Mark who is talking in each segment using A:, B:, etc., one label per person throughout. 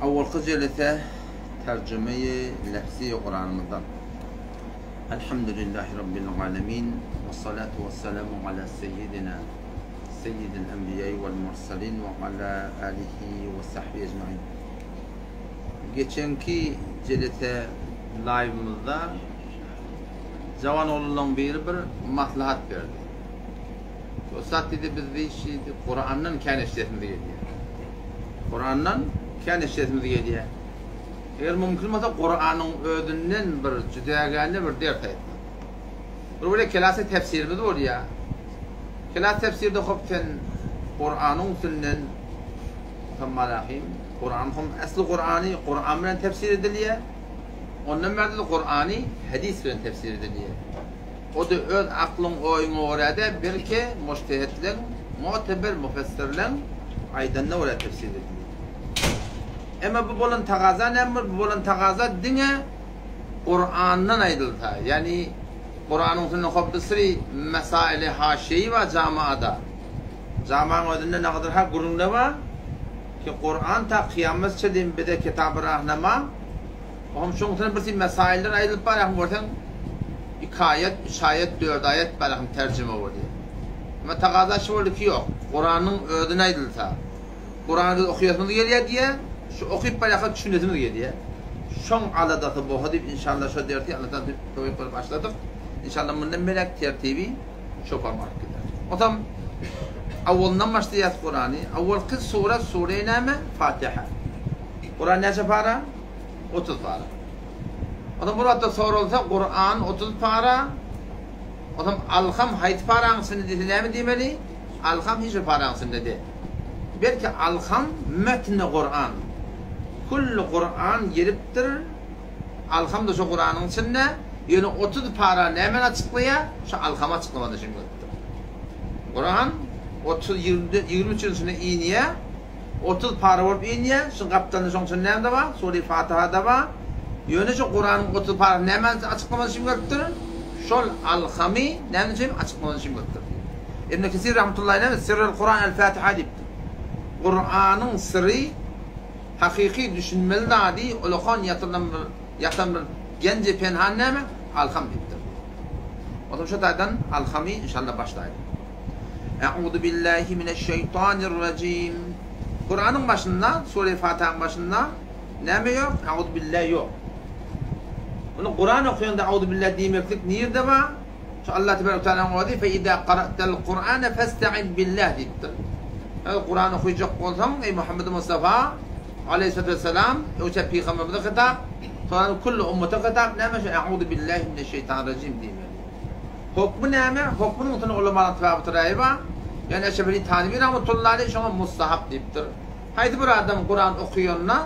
A: Awalky jelese terjümeýi lefzi Kuranymyzdan. Elhamdülillahi Rabbil alemin we salatu we selamu ala seyyidina seyyidil enbiýai wal mursalin we ala alihi we sahbihi ecmain. Geçenki jelese live'ymyzda jawan oglanlaryň biri bir maslahat berdi. Ussat diýdi, biz diýdi, Kurandan kän eşidesimiz gelýär. Kurandan kän eşidesimiz gelýär. Eger mümkin bolsa Kuranyň özünden bir jüdägäne bir ders aýtsaň. Bir böyle kelasy tefsirimiz bolýar. Kelas tefsirde hop sen Kuranyň üstünden Sammalahim, Kuran hom asly Kurany Kuran bilen tefsir edilýär. Ondan bärde Kurany hadis bilen tefsir edilýär. O-da öz aklyň oýuňa görä däl, belki mujtehitleň, mu'teber mufessirleň aýdanyna görä tefsir edilýär. Emma bu bolan tagaza näme bol? Bu bolan tagaza diňe Kurandan aýdylsa, ýagny Kuranyň üstünde hop bir sürü mesaili haşiýeýi bar jamaada. Jamaň özünde nägadar ha gürrüňler bar ki Kuran ta kyýamat çenli bize kitaby rahnama, Oňam şoň üstüne bir sürü mesailler aýdylyp bar, ýa görseň iki aýat, üç aýat, dört aýat bar ýa terjime bolýar. Emma tagaza şu boldy ki ýok, Kuranyň özüne aýdylsa, Kurany biz okuyasymyz gelýär diýýär, şu okyp barýarka düşünesimiz gelýär. Şoň aladasy boha diýip inşallah şo dersi Allah taala töwek berip başladyk. Inşallah mundan beläk tertibi şo forma alyp gider. Otam awwalyndan başlaýas Kurany. Awwalky sure sure näme? Fatiha. Kuran näçe para? 30 para. Otam bir wagtda soralsa Kuran 30 para. Otam alham haýsy paraň içinde diýse näme diýmeli? Alham hiç bir paraň içinde däl. Belki alham metni Kuran. Külli Kuran gelipdir. Alham da şo Kuranyň içinde. Ýöne 30 para nämäni açyklaýar? Şo alhamy açyklamada şeň gelipdir. Kuran 30 23 ýyl içinde inýär. 30 para bolup inýär. Şuň gapdalynda şoň üçin näme-de bar? Sure-i Fatiha-da bar. Ýöne şu Kuranyň 30 parasy nämäni açyklamak üçin gelipdir? Şol alhamy näme üçin açyklamak üçin gelipdir. Ibn Kesir rahmetullahi aleyh Sirrul Kuran el-Fatiha diýipdir. Kuranyň syry hakyky düşünmeli zady ulakan ýatyrylan bir ýatan bir genji penhan näme? Alham diýipdir. Otam şu taýdan alhamy inşallah başlaýlyk. E'uzu billahi mineşşeýtanirrajim. Kuranyň başynda, Sure-i Fatihanyň başynda näme ýok? E'uzu billah ýok. Muny Kuran okaýanda e'uzu billah diýmeklik nirde bar? Şu Allah tebarek tealanyň özi fe iza qara'tal Kur'ana festa'in billah diýipdir. Eger Kuran okajak bolsaň, eý Muhammed Mustafa aleyhissalatu vesselam, öwçe pygamberimize hitap, sonra kullu ummete hitap näme şu e'uzu billahi mineşşeýtanirrajim diýmeli. Hokmy näme? Hokmunyň üstünde ulamalaryň tefawuty raýy bar. Ýöne Eşref Tanybi rahmetullahi aleýh şoňa mustahap diýipdir. Haýsy bir adam Kuran okaýanda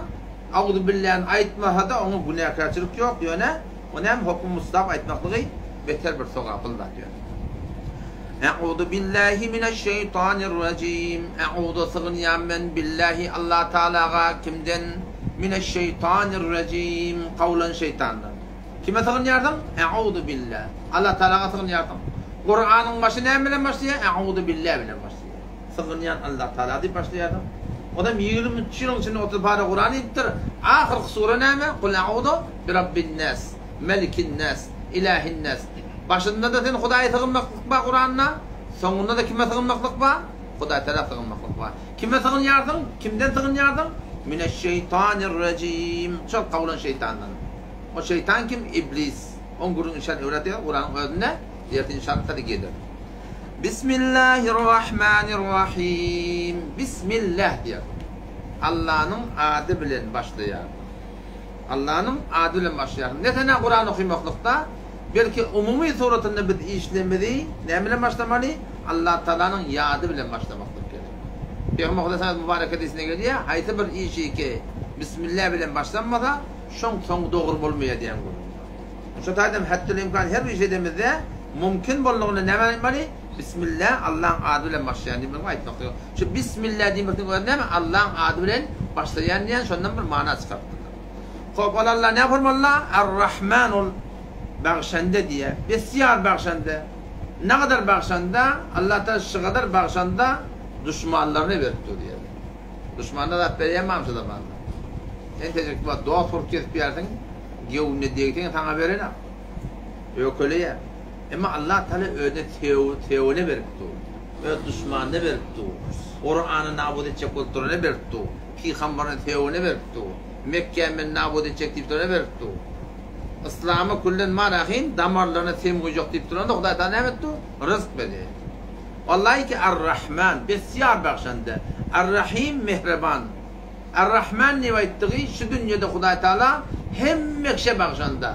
A: Auzubillähni aýtmasa-da oňa günäkärçilik ýok, ýöne o näme hokmy mustahap aýtmaklygy beter bir sogaply zat ýöne. Euzubillahi mineşşeýtanirrajim. Euzu sygynýan men billahi Allah Tagalaga kimden? Mineşşeýtanirrajim kowlan şeýtandan. Kime sygynýarsyň? E'uzu billah. Allah Tagalaga sygynýarsyň. Kuranyň başy näme bilen başlaýar? E'uzu billah bilen başlaýar. Sygynýan Allah Tagala diýip başlaýarsyň. Onam 23 ýylyň içinde 30 para Kuran inipdir. Ahyrky sure näme? Kul e'uzu bi rabbin nas, melikin nas, ilahin nas. Başynda-da sen Hudaýa sygynmaklyk bar Kuranda, soňunda-da kime sygynmaklyk bar? Hudaý Tagala sygynmaklyk bar. Kime sygynýarsyň? Kimden sygynýarsyň? Mineşşeýtanirrejim. Şol kowlan şeýtandan. O şeýtan kim? Iblis. Oň gürrüňini inşallah öwredýär Kuranyň özünde. Ertir inşallah taly geler. Bismillahirrahmanirrahim. Bismillah diýer. Allanyň ady bilen başlaýar. Allanyň ady bilen başlaýar. Ne sene Kuran okamaklykda, belki umumy suratynda biz işlerimizi näme bilen başlamaly? Allah Taalanyň ýady bilen başlamaklyk gerek. Peygamber Hudaýa mübarek hadysynda gelýär, haýsy bir işi ki Bismillah bilen başlanmasa, Şoň soňy dogry bolmaýar diýen gürrüň bar. Şo taýdan hetdül-imkan her bir iş edemizde mümkin boldugynda näme aýtmaly? Bismillah, Allaň ady bilen başlaýan diýmek aýtmak ýok. Şu Bismillah diýmekligiň özi näme? Allaň ady bilen başlaýan diýen şondan bir mana çykarypdyrlar. Hop, ol Alla näme hormatla? Ar-Rahman ol bagşanda diýýär. Besýar bagşanda. Nagadar bagşanda, Allah Taala şygadar bagşanda duşmanlaryna beripdir diýýär. Duşmana zat berýärmi şu zamanda? Entejik wagt dost bolup gezip ýärsiň, göwnüne degseň saňa berenak. Ökeleýär. Emma Allah Taala özüne söwene berip dur. Öz duşmanyna berip dur. Kurany nabut etjek bolup durana berip dur. Pygambaryny söwene berip dur. Mekgäni men nabut etjek diýip durana berip dur. Yslama külden marahyn damarlaryna sem guýjak diýip duranda Hudaý Taala näme etdi? Ryzk berýär. Wallahi ki Ar-Rahman, besýar bagşandy. Ar-Rahim, mähriban. Ar-Rahman diýip aýtdygy şu dünýede Hudaý Taala hemme kişä bagşanda.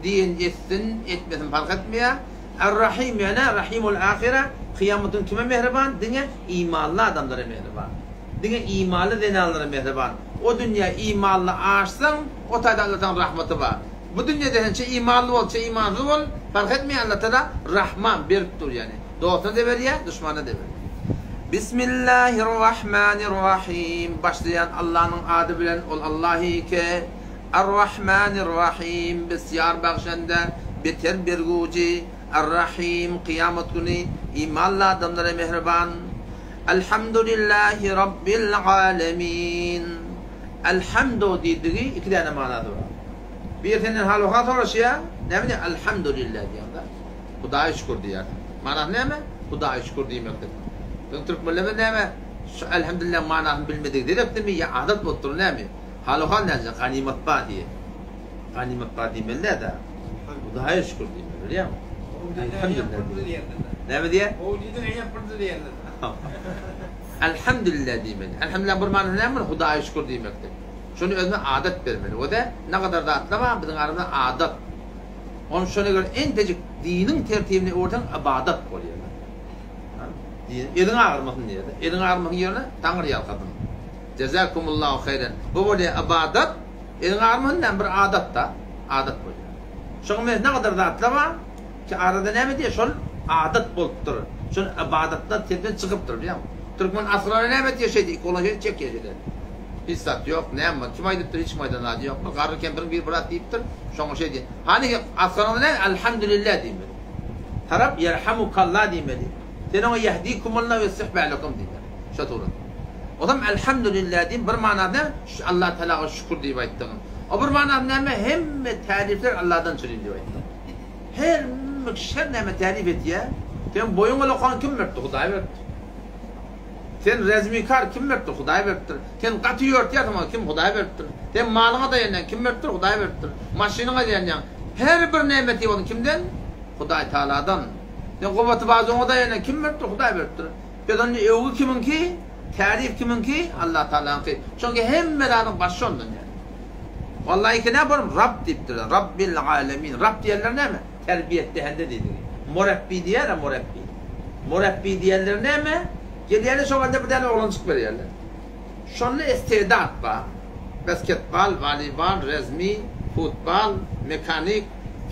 A: Diýen etsin, etmesin parh etmeýär. Ar-Rahim ýöne Rahimul Ahire, kyýamatyň kime mähriban? Diňe imanly adamlara mähriban. Diňe imanly zenanlara mähriban. O dünýä imanly aşsaň, o taýda Allataň rahmaty bar. Bu dünýede sen çe imanly bol, çe imansyz bol, parh etmeýär Allatala Rahman berip dur ýani. Dostuna-da berýär, duşmana-da berýär. Bismillahirrahmanirrahim Başlaýan Allanyň ady bilen ol Allahy ke Ar-Rahmanir-Rahim Bisýar bagşanda, beter bergüji, Ar-Rahim kyýamat güni imanly adamlara mähriban. Elhamdülillahi Rabbil alemin. Elhamdu diýdigi iki däne manasy bar. Biri senden hal-ohal soraşýar, näme diýýär? Elhamdülillah diýýäň-de. Hudaýa şükür diýýärsiň. Manasy näme? Hudaýa şükür diýmekdir. Biziň türkmenlerimiz näme? Şu elhamdülillahiň manasyny bilmedigi sebäplimi ýa adat bolupdyr näme? Hal-ohal näce? Ganymat bar diýýär. Ganymat bar diýmeli däl-de. Hudaýa şükür diýmeli, bilýäňmi? Elhamdülillah diýmeli. Näme diýýär?
B: Gowy diýdiň, eýýäm pyrdy diýendir.
A: Elhamdülillah diýmeli. Elhamdülillah bir manysy näme bul? Hudaýa şükür diýmekdir. Şony özüne adat bermeli. O-da ne gadar zatlar bar biziň aramyzda adat. Ony şona görä entejik diniň tertibine öwürseň ybadat bolýar. Din eliň agyrmasyn diýýär. Eliň agyrmasyn ýerine Taňry ýalkasyn. Jezakumullahu haýran. Bu bolýar ybadat. Eliň agyrmasyn näme bir adat-da. Adat bolýar. Şoňa meňzeş ne gadar zatlar bar. Ki arada näme diýýär? Şol adat bolupdyr. Şol ybadatlar tertipden çykypdyr, bilýäňmi? Türkmen asyrlara näme etýär şeýdi, iki goluna şeýdip çekýär şeýle. Hiç zat ýok, näme bar? Kim aýdypdyr, hiç kim aýdan zady ýok. Bir garry kempiriň biri bir zat diýipdir, şoňa şeý diýýär. Hany asyrada näme? Elhamdülillah diýmeli. Tarap ýerhamukallah diýmeli. Sen oňa ýehdikumullah we ýuslih bälekum diýmeli. Şo surat. Ozam elhamdülillah diýip bir manasy näme? Şu Allah Tagala şükür diýip aýtdygyň. O bir manasy näme? Hemme tärifler Allahdan çyryl diýip aýtdygyň. Her şer näme tärif etýä? Seň boýuňa lokan kim beripdir? Hudaý beripdir. Sen rezmikar kim beripdir? Hudaý beripdir. Sen gaty ýörtýärsiň ony kim? Hudaý beripdir. Sen malyňa daýanýaň kim beripdir? Hudaý beripdir. Maşynyňa daýanýaň. Her bir nemeti bolsun kimden? Hudaý Tagaladan. Sen gubaty bazuňa daýanýaň kim beripdir? Hudaý beripdir. Biz onda öwgi kimiňki? Tärif kimiňki? Allah Tagalaňky. Çünki hemme zadyň başy şondan ýani. Wallahi ki näme borum Rab diýipdir. Rabbil alemin. Rab diýenler näme? Terbiýe etdehende diýdigi. Murabbi diýer-ä murabbi. Murabbi diýenler näme? Gelýärler şo bende bir däne oglanjyk berýärler. Şonda istedat bar. Basketbal, woleýbol, rezmi, futbal, mekanik,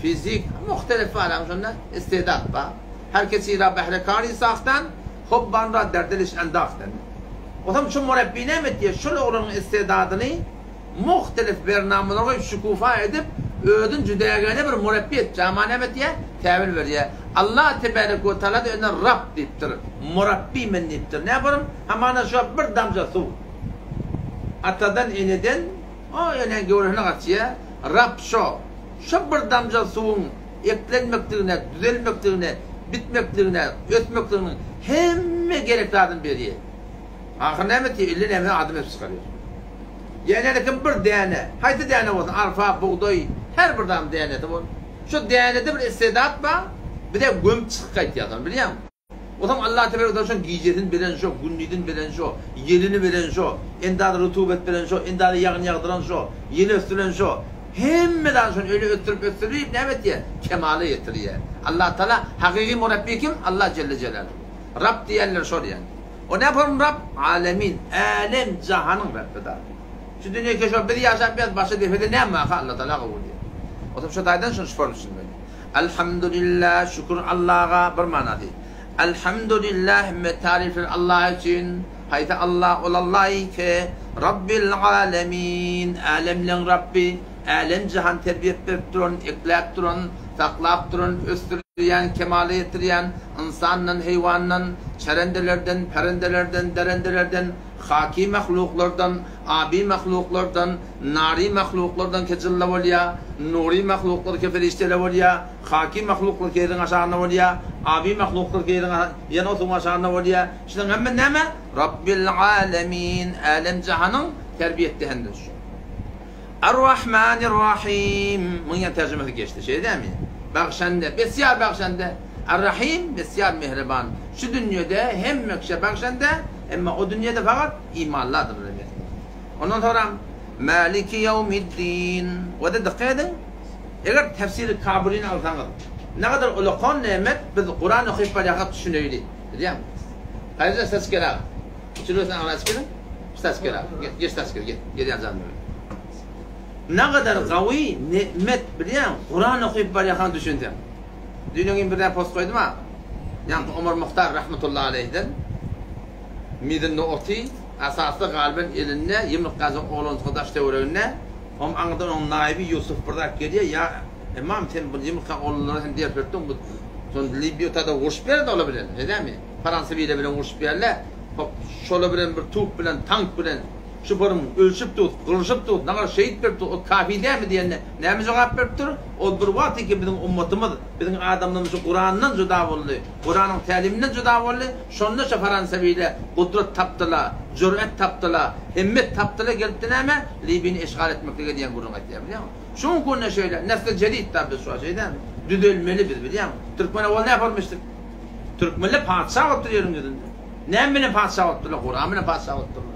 A: fizik, muhtelif bar şonda istedat bar. Her kesi ra behre kari sahtan, hubban ra der diliş endahten. Otam şu murabbi näme etýär? Şol oglanyň istedadyny muhtelif bernamalar goýup şükufa edip, özün jüdägäne bir murabbi edip jama näme etýär? Täwil berýär. Allah tebarek we taala-da özüne Rab diýipdir. Murabbi men diýipdir. Näme borum? Hamana şu wagt bir damja suw atadan, eneden o enäň göwresine gaçýar. Rab şo. Şo bir damja suwuň eklenmekligine, düzelmekligine, bitmekligine, ösmekliginiň hemme gerek zadyny berýär. Ahyr näme etýär? Ille näme adam edip çykarýar. Ýa kim bir däne, haýsy däne bolsun, arpa, bugdaý, her bir zadyň dänesi bol. Şo dänede bir istedat bar, bize gömüp çykyp gaýtýar şony, bilýäňmi? Onsoň Allah tebarek we taala şoň gijesini beren şo, gündizini beren şo, ýelini beren şo, endazy rutubet beren şo, endazy ýagyn ýagdyran şo, ýeli ösdüren şo. Hemme zady şony öýle ösdürip ösdürip näme etýär? Kemala ýetirýär. Allah taala hakyky murabbi kim? Allah jelle jelaluhu. Rab diýenler şol ýaly. O näpom Rab? Alemin, älem jahanyň Rabbi da. Şu dünýe keşo biz ýaşap ýaz başa depede näme barka Allah Taala gowul diýýär. Otam şo taýdan şuny şuparny düşünmeli. Elhamdülillah şükür Allaha bir manasy. Elhamdülillah hemme taryfler Allah üçin. Haýsy Allah ol Allahy ki Rabbil alemin älemleň Rabbi, älem jahan terbiýe berip duran, ekläp duran, saklap duran, ösdürýän, kemala ýetirýän, ynsandan, heýwandan, çerendelerden, perendelerden, derendelerden, Haki mahluklardan, abi mahluklardan, nary mahluklardan ke jynla bolýar, nury mahluklar ke perişdeler bolýar, haki mahluklar ke ýeriň aşagynda bolýar, abi mahluklar ke ýeriň ýene o suwuň aşagynda bolýar. Şularyň hemme näme? Rabbil alemin, älem-jahanyň terbiýe etdihendir şu. Ar-Rahmanir-Rahim. Muň ýene terjimesi geçdi, şeýle dälmi? Bagşanda, besýar bagşanda. Ar-Rahim, besýar mähriban. Şu dünýede hemme kişä bagşanda, emma o dünýede fakat imanlydyr mesele. Ondan soňra Maliki ýewmiddin. O-da dykgat ediň. Eger tefsiri Kabulyny alsaňyz, nägadar ulakan nemet biz Kuran okyp barýarkak düşüneýli. Bilýäňmi? Haýyrja ses geläý. Üçünjisini aňlaç geliň. Ştaç gel abi. Gel, geç taç gel, gel. Gelýän jan meni. Nagadar gawy ne'met bilýäň, Kuran okyp barýarkaň düşünseň. Düýn öňňin birden post goýdum a. Ýaňky Omar Muhtar rahmetullahi aleýhden mizinde oty, asasy galben elinde, ýumruk gazan oglanjygy daş töwereginde. Hom aňyrdan oň naýyby Ýusuf bir zat gelýär, ýa Imam sen bu ýumruk oglanlara sen ders beripdiň, bu şon Libiýada urşup berdi olar bilen, şeýdämi? Fransa bile bilen urşup berle. Hop, şola bilen bir tup bilen, tank bilen şu forum ölşüp dur, gyrlyşyp dur, nagar şehit berip dur, o kafi dälmi diýende näme jogap beripdir? Ol bir wagt ki biziň ummatymyz, biziň adamlarymyz şu Kurandan juda boldy, Kuranyň täliminden juda boldy, şonda şu Fransa bile gudrat tapdyla, jüret tapdyla, himmet tapdyla gelipdi näme? Libini eşgal etmeklige diýen gürrüň aýtýar bilýäňmi? Şu günde şeýle, nesl jedid da biz şu şeýdämi? Düzelmeli biz bilýäňmi? Türkmen owal näme bolmuşdyk? Türkmenler patyşa bolupdyr ýeriň ýüzünde. Näme bilen patyşa bolupdyrlar? Kuran bilen patyşa bolupdyrlar.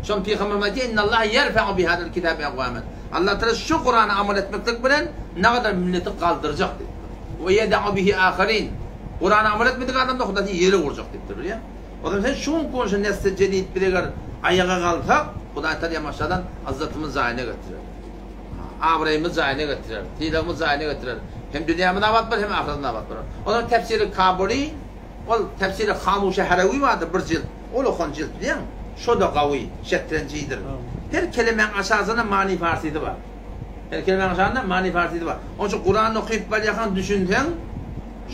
A: Şony Pygamberimiz aýdýar, Innallaha ýerfe'u bihazal kitabi akwamen. Allah Tagala şu Kurana amal etmeklik bilen nagadar milleti galdyrjak diýipdir. We ýeda'u bihi aharin. Kurana amal etmedik adam da Hudaý ýere urjak diýipdir, bilýäňmi? O zaman sen şu gün şu nesli jedid biz eger aýaga galsak, Hudaý Tagala ýamaşadan yzzatymyzy jaýyna getirer. Abraýymyzy jaýyna getirer, sylagymyzy jaýyna getirer. Hem dünýämiz abat bolar, hem ahyretimiz abat bolar. Onuň tefsiri Kabuly, ol tefsiri Hamuşy Harawi bardyr bir jilt. Ol okan jilt bilýäňmi? Şo-da gawy, şetrenjidir. Her kelemäň aşasynda many farsysy bar. Her kelemäň aşagynda many farsysy bar. Onuň üçin Kurany okyp barýarkaň düşünseň,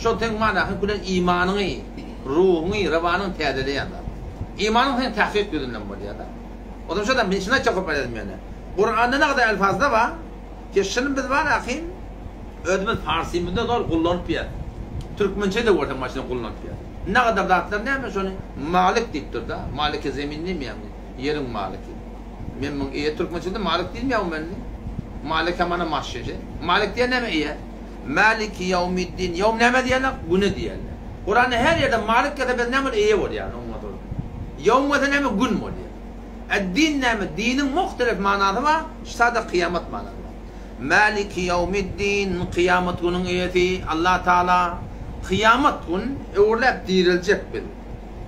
A: şol seň manasyny bilen imanyňy, ruhuňy, rebanyňy täzeleýän zat. Imanyň seň tahkyk ýüzünden bolýar-da. Ozam şo-da men şuny aýtjak bolup barýardym ýöne. Kuranda ne kadar elfazda bar, ki şuny biz bar ahim özümiz farsymyzda zor gullanyp ýer. Türkmençe de görseň maşyny gullanyp ýer. Ne kadar zatlar näme şony malik diýip dur-da. Maliki zemin diýmeýärmi? Ýeriň maliki. Men muň eýe türkmençede malik diýilmeýär mende. Malik hamana maşyn şey. Malik diýen näme eýe? Maliki ýewmiddin. Ýewm näme diýerler? Güne diýerler. Kuranda her ýerde malik gelse biz näme eýe bolýar. Ýewm bolsa näme gün bolýar. Ed-din näme? Diniň muhtelif manasy bar, ştada kyýamat manasy bar. Maliki ýewmiddin, kyýamat günüň eýesi Allah Taala. Kyýamat gün öwrüläp direljek biz.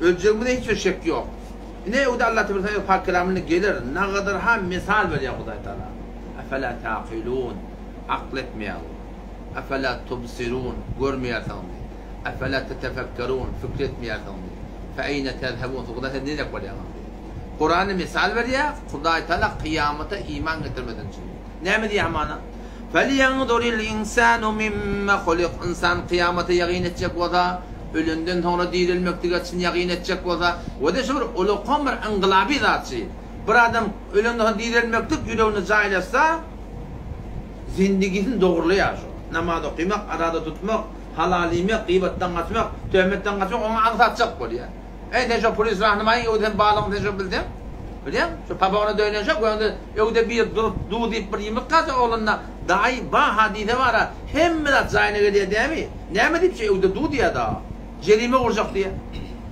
A: Öljegimize hiç bir şek ýok. Ine öwde Allah Teala öz pak kelamynda geler, nagadar ha mysal berýär Hudaý Taala. Efela taqilun, akl etmeýäňiz. Efela tubsirun, görmeýärsiňiz. Efela tetefekkerun, pikir etmeýärsiňiz. Fe eýne tezhebun, siz Hudaý siz nirek barýaňyz diýýär. Kurany mysal berýär, Hudaý Taala kyýamata iman getirmeden üçin. Näme diýýär hamana? Felýenzuril insanu mimma hulik, ynsan kyýamata ýagyn etjek bolsa, ölenden soňra direlmeklige çyn ýagyn etjek bolsa, we-de şu bir ulakan bir yngylaby zatçy, bir adam ölenden soň direlmeklik ýüreginde jaýlaşsa, zindigisini dogrulaýar şu. Namaz okymak, araza tutmak, Halal iýmek, gybatdan gaçmak, töhmetden gaçmak oňa aňsatjak bolýar. Eý, sen şo polis rahnymaýyň öwde sen balygyny sen şo bilseň, bilýäň, şo papagyna dönen şo göňde öwde bir durup duz diýip bir ýumruk galsa oglunda daýy ba-ha diýse bara hemme zat jaýyna gelýär dämi? Näme diýip şo öwde duz diýýär dagy? Jerime urjak diýýär.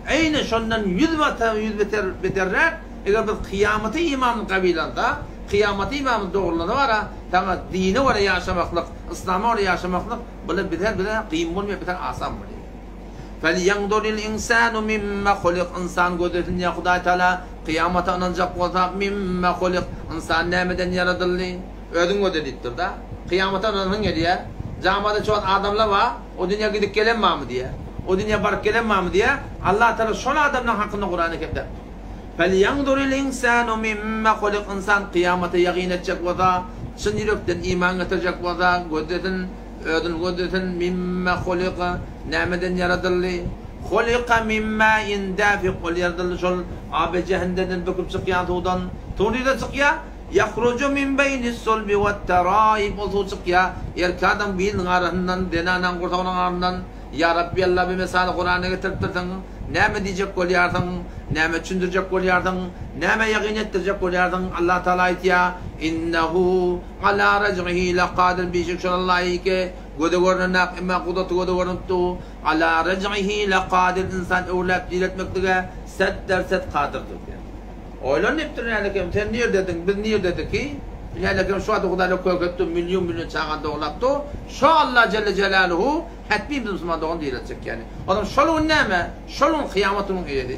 A: Eýne şondan ýüz bata ýüz beter beterräk eger biz kyýamaty imanymyz gabylansa, kyýamaty imanymyz dogrulansa bara saňa dine görä ýaşamaklyk, yslama görä ýaşamaklyk Bular bize bize gyn bolmaýar bize asan bolýar. Felýanzuril insanu mimma hulik ynsan gözlesin diýýär Hudaý Taala kyýamata ynanjak bolsa mimma hulik ynsan nämeden ýaradyldy özüň gözle diýipdir-da. Kyýamata ynansyň gelýär. Jamada çogan adamlar bar o dünýä gidip gelen barmy diýýär. O dünýä baryp gelen barmy diýýär. Allah Taala şol adamlaryň hakynda Kurany Kerimde Felýanzuril insanu mimma hulik ynsan kyýamata ýagyn etjek bolsa çyn ýürekden iman getirjek bolsa gözlesin Özüni gözlesin, mimma huliga, nämeden ýaradyldy? Hulika min ma'in dafik ol ýaradyldy şol Abe-Jehindeden böküp çykýan suwdan. Suw nireden çykýar? Ýahruju min beýnis-sulbi wet-teraib ol suw çykýar erkek adam biliniň arasyndan, zenanaň gursagynyň arasyndan. Ýa Rabbi Alla bu mesaly Kuranda getiripdirsiň, näme diýjek bolýarsyň, näme düşündirjek bolýarsyň, näme ýagyn etdirjek bolýarsyň, Allah Taala aýtýar, Innehu ala rej'ihi lekadir bişek şol Alla eýke göze görnenak emma gudraty göze görnüp dur, ala rej'ihi lekadir ynsan öwrüläp direltmeklige set der set kadyrdyr diýýär. Oýlan diýipdir Nälekem sen nirdediň biz nirdediki, Nälekem şu wagt Hudaýlar köke etdi million million çaga doglap dur, şo Alla jelle jelaluhu Hetmi biz musulman dogan diýiletjek ýani. Onam şol gün näme? Şol gün kyýamat günüň eýesi.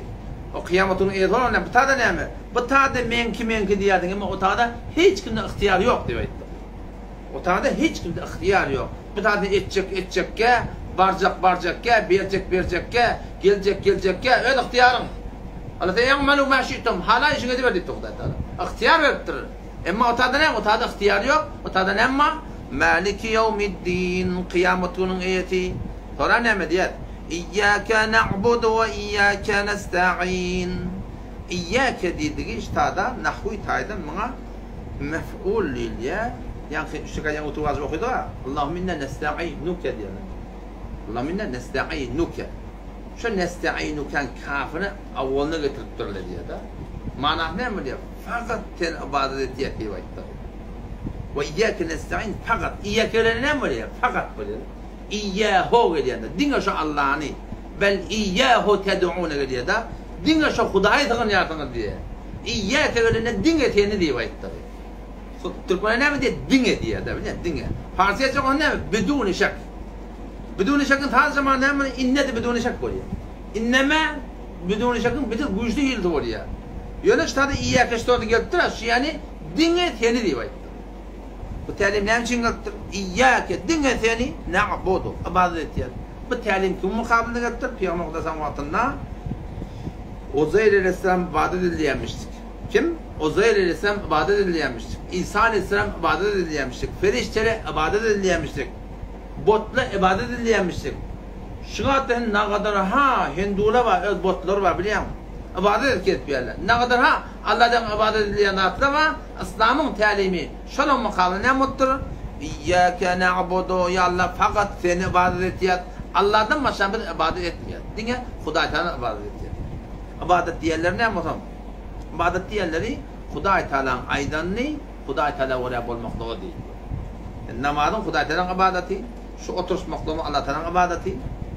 A: O kyýamat günüň eýesi bolan näme? Bu tada näme? Bu tada meňki meňki diýýärsiň emma o tada hiç kimde ygtyýar ýok diýip aýtdyk. O tada hiç kimde ygtyýar ýok. Bu tada etjek etjekkä, barjak barjakkä, berjek berjekkä, geljek geljekkä öz ygtyýaryň. Alla sen ýaňmalu ma şitum, hala işiňi ediber diýipdir Hudaý Taala. Ygtyýar beripdir. Emma o tada näme? O tada ygtyýar ýok. O tada näme bar? Maliki ýewmiddin, kyýamat günüň eýesi. Soňra näme diýýär? Iýýäke na'budu we iýýäke nesta'in. Iýýäke diýdigi ştada nahwi taýdan muňa mef'ul diýilýär. Ýaňky üç rekat ýaňy oturyp azyp okydyk-a. Allahumma inna nesta'inuke diýýär. Allahumma inna nesta'inuke. Şo nesta'inukäň kafyny awwalyna getiripdirler diýýär-de. Manasy näme bolýar? Fakat sen ybadat etýäs diýip aýtdy. We iýýäke nesta'in fakat iýýäke gelende näme bolýar? Fakat bolýar. Iýýäho gelýände diňe şo Allany bel iýýäho ted'une gelýär-de, diňe şo Hudaýa sygynýarsyňyz diýýär. Iýýäke gelende diňe seni diýip aýtdy. Türkmenler näme diýýär? Diňe diýýär-de, bilýäňmi? Diňe. Parsy aýtjak bolsa näme? Biduni şek. Biduni şekiň saz zamany näme bolýar? Inne-de biduni şek bolýar. Inneme biduni şekiň bitir güýçli hilisi bolýar. Ýöne ştada iýýäke ştody gelipdir-ä, şu ýany diňe seni diýip aýtdy. Bu tälim näme üçin gelipdir? Iýýäke, diňe seni, na'budu, ybadat etýäris. Bu tälim kimiň mukabylynda gelipdir? Pygamber Hudaýyň wagtynda Uzeýr aleýhissalam ybadat edilýärmişdik. Kim? Uzeýr aleýhissalam ybadat edilýärmişdik. Isa aleýhissalam ybadat edilýärmişdik. Perişdelere ybadat edilýärmişdik. Botla ybadat edilýärmişdik. Şu wagtda hem nagadar ha hindular bar, öz botlary bar bilýäňmi? Ybadat edip gezip ýörler. Nagadar ha Alladan ybadat edilýän zatlar bar, yslamyň tälimi şolaň mukabyly näme bolupdyr? Iýýäke na'budu, ýa Allah fakat seni ybadat etýäs. Alladan başga biz ybadat etmeýäs. Diňe Hudaý Tagala ybadat etýäs. Ybadat diýenleri näme bolsa? Ybadat diýenleri Hudaý Tagalaň aýdanyny Hudaý Tagala görä bolmaklygy diýilýär. Namazyň Hudaý Tagalaň ybadaty, Şu oturyşmaklygyň Allatagalaň ybadaty,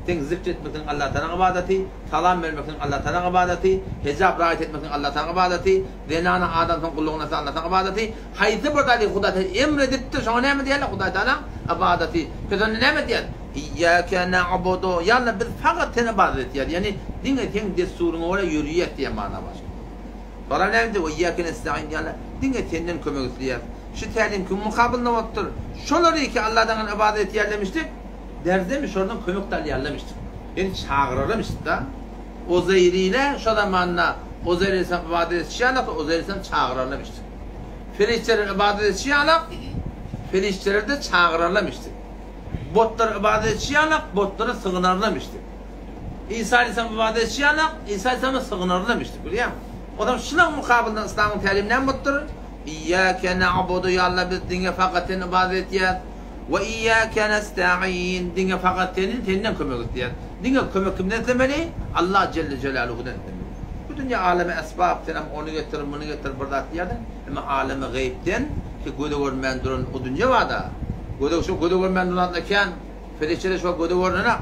A: seň zikr etmekligiň Allatagalaň ybadaty, salam bermekligiň Allatagalaň ybadaty, hejap raýat etmekligiň Allatagalaň ybadaty, zenana adamsynyň gullugyny etseň Allatagalaň ybadaty, haýsy bir zady Hudaý Tagala emr edipdir, şoňa näme diýerler? Hudaý Tagalaň ybadaty. Biz onda näme diýeris? Iýýäke na'budu, ýa Alla biz fakat seni ybadat etýäris, ýagny diňe seň dessuryňa görä ýöriýäs diýen mana bar. Soňra näme diýýär? We iýýäke nesta'in, ýa Alla diňe senden kömek isleýäris. Şu tälim kimiň mukabylynda bolupdyr? Şolary ki Alladan gaýry ybadat etýärlemişdik, derdemi şolardan kömek de alýarlamişdik. Ýöne çagyrarlamişdik-da. Uzeýrile şo zamanda Uzeýr aleyhisselam ybadat etişi ýalak, Uzeýr aleyhisselam çagyrarlamişdik. Perişdeler ybadat etişi ýalak, perişdeleri-de çagyrarlamişdik. Botlar ybadat etişi ýalak, botlara sygynarlamişdik. Isa aleyhisselam ybadat etişi ýalak, Isa aleyhisselama sygynarlamişdik, bilýäňmi? Onsoň şulaň mukabylynda yslamyň tälimi näme bolupdyr? Iýýäke na'budu, ýa Alla biz diňe fakat seni ybadat etýäs. We iýýäke nesta'in, diňe fakat seni, senden kömek isleýäs. Diňe kömek kimden islemeli? Allah jelle jelaluhudan islemeli. Bu dünýe alemi esbap, senem ony getir, muny getir bir zat diýerdiň, emma alemi gaýypden ki göze görünmän duran o dünýe barda. Göze şo göze görünmän duran zatlar kän. Perişdeler şo göze görünenak.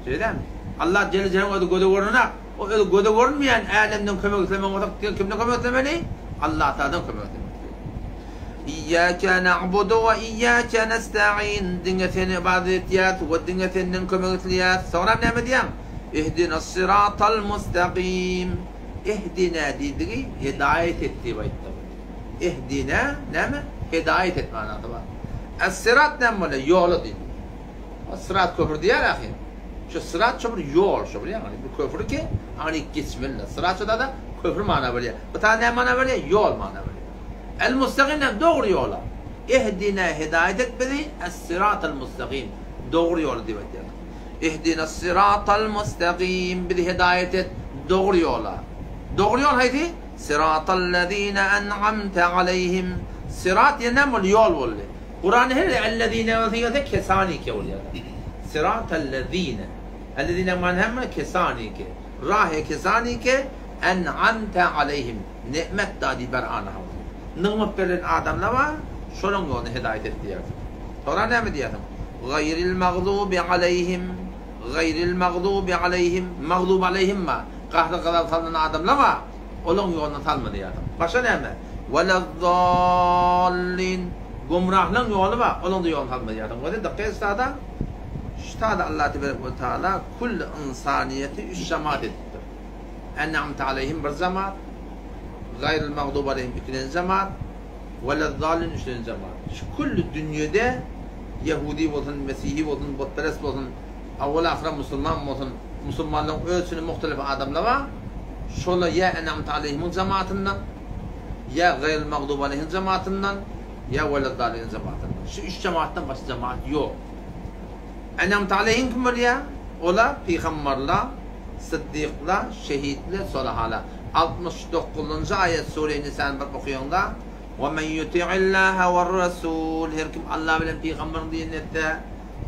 A: Şeýle dälmi? Allah jelle jelaluhu özi göze görünenak. O özi göze görünmeýän älemden kömek islemegiň bolsa kimden kömek islemeli? Allatagaladan kömek islemeli. Iýýäke na'budu we iýýäke nesta'in Diňe seni ybadat etýäs we diňe senden kömek isleýäs. Soňram näme diýýäň? Ihdinas siratal mustaqim Ihdina diýdigi hedaýat et diýip aýtdyk. Ihdina näme? Hedaýat et manasy bar. Es-sirat näme bolýar? Ýola diýdi. Syrat köpri diýýär ahyr. Şu syrat şo bir ýol şo bir ýagny bir köpri ki aňryk geçmeli. Syrat şo da köpri mana berýär. Bu ta näme mana berýär? Ýol mana berýär. El mustaqim näme? Dogry ýola. Ehdina hidaýat et bizi es-syratal mustaqim. Dogry ýola diýip aýtýar. Ihdinas-syratal mustagim, bizi hedaýat et dogry ýola. Dogry ýol haýsy? Syratallezine en'amte aleýhim. Syrat diýen näme boldy? Ýol boldy. Kuranda her ellezine bolsa gelse kesanike bolýar. Syratallezine. Ellezine many näme? Kesanike. Rahe kesanike en'amte aleýhim. Ne'met dadi ber anaha. Nygmat berlen adamlar bar, şolaň ýoluna hedaýat et diýýärsiň. Soňra näme diýýärsiň? Gaýril magzubi aleýhim, gaýril magzubi aleýhim, magzubi aleýhim bar, gahry-gazap salnan adamlar bar, olaň ýoluna salma diýýärsiň. Başga näme? Welezzallin, gümrahlaň ýoly bar, olaň-da ýoluna salma diýýärsiň. Göze dykgat et sada, şu sada Allah teberek we taala külli ynsanyýeti üç jamaat edipdir. En'amte aleýhim bir jamaat, gaýril magdubi aleýhim ikinji jamaat, Welezzalin üçünji jemaat. Şu külli dünýede ýehudi bolsun, mesihi bolsun, butperest bolsun, awwal-ahyram musulman bolsun, musulmanlaryň öz içinde muhtelif adamlar bar. Şolar ýa en'amte aleýhimiň jemaatyndan, ýa gaýril magdubi aleýhim jemaatyndan, ýa welezzalin jemaatyndan. Şu üç jemaatdan başga jemaat ýok. En'amte aleýhim kim bolýar? Olar pygamberler, syddyklar, şehitler, solahalar. 69-njy aýat Sure Nisany bir okaýaňda, Ve men yuti'illaha we'r-rasul, her kim Allah bilen pygamberiň diýenini etse,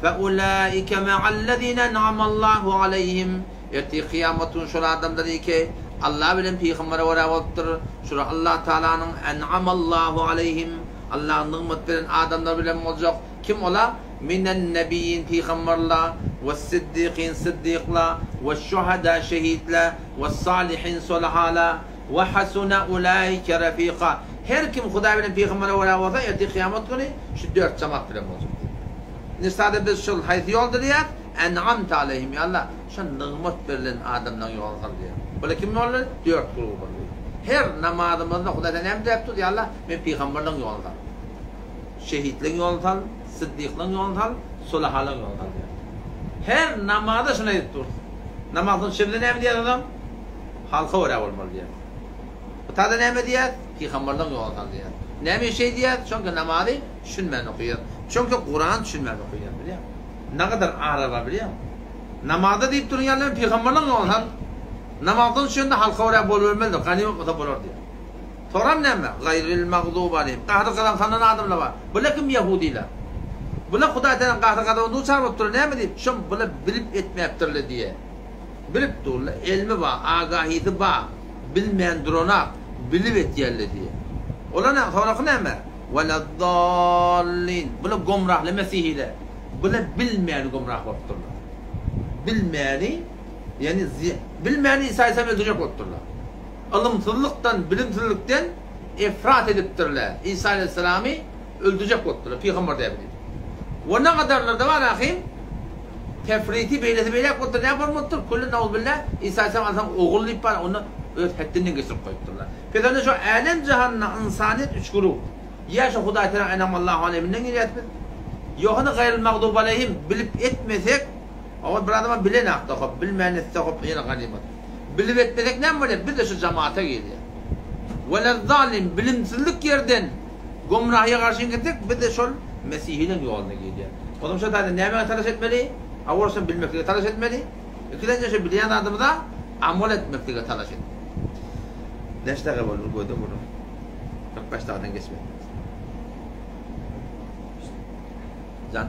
A: fe ulaike ma'allezine en'amallahu aleýhim, ertir kyýamat güni şol adamlar ki, Allah bilen pygambere görä bolupdyr, şolar Allah Tagalanyň en'amallahu aleýhim, Allahyň nygmat beren adamlar bilen boljak. Kim olar? Minen-nebiýin, pygamberler, wes-siddikin, siddikler, weş-şuhada, şehitler, Wes-salihin, solahalar, we hasuna ulaike refika. Her kim Hudaý bilen pygambere görä bolsa, ertir kyýamat güni şu dört jemaat bilen boljak diýip. Indi sada biz şol haýsy ýolda diýýäs? En'amte aleýhim, ýa Allah, şo nygmat berlen adamlaryň ýoluny sal diýýäs. Bular kim boldy? Dört gruba boldy. Her namazymyzda Hudaýdan näme diläp durus? Ýa Allah, men pygamberleriň ýoluny sal. Şehitleň ýoluny sal, syddyklaň ýoluny sal, solahalaň ýoluny sal diýýäs. Her namazda şuny aýdyp durus. Namazdan şemde näme diýýär adam? Halka görä bolmaly diýýär. Bu tada näme diýýär? Pygamberleň ýoluny sal diýýär. Näme üçin şeý diýýär? Çünki namazy düşünmän okaýar. Çünki Kurany düşünmän okaýar, bilýäňmi? Nagadar ara bar, bilýäňmi? Namazda diýip duran ýerlerim pygamberleň ýoluny sal. Namazdan düşende halka görä bolubermelidir, ganymat bolsa bolar diýýär. Soran näme? Gaýril magzuby aleýhim. Gahry-gazap salnan adamlar bar. Bular kim? Ýehudylar. Bular Hudaý Tagalaň gahry-gazabyna duçar bolupdyrlar. Näme diýip? Şom bular bilip etmäpdirler diýýär. Bilip durlar. Elmi bar, agahysy bar. Bilmän duranak, bilip etýärler diýýär. Olar näme? Soraky näme? Weleddallin. Bular gomrahly mesihiler. Bular bilmäni gomrah bolupdyrlar. Bilmäni, ýagny bilmäni Isa Aleyhissalamy öldürjek bolupdyrlar. Ylymsyzlykdan, bilimsizlikden efrat edipdirler. Isa aleýhissalamy öldürjek bolupdyrlar, pygamber däbi diýip. We nagadarlarda bar ahym, tefriti beýlesi beýläk bolupdyr, näme bolmalydyr? Külli nauzubilla, Isa aleýhissalam alsaň ogul diýip bar, onda öz hetdinden geçirip goýupdyrlar. Pes onda şu älem-jahanda ynsanyýet üç guruh. Ýa şu Hudaý Tagala en'amallahu aleýhimden girýäs biz. Ýogsa-da gaýril magdubi aleýhim bilip etmesek, Owal bir adama bilenakda hop, bilmän etse hop ýene ganymat. Bilip etmesek näme bolýar? Biz-de şu jamaata girýäs. Welezzalin bilimsizlik ýerden gümrahyýa garşy gitsek, biz-de şol mesihiliň ýoluna girýäs. Onsoň şo taýda nämäge talaş etmeli? Owal şony bilmeklige talaş etmeli. Ikilenji şo bilýän zadymyza amal etmeklige talaş etmeli. Näçe daga boldy bir göze gürrüň? 45 dagadan geçmedi. Jan.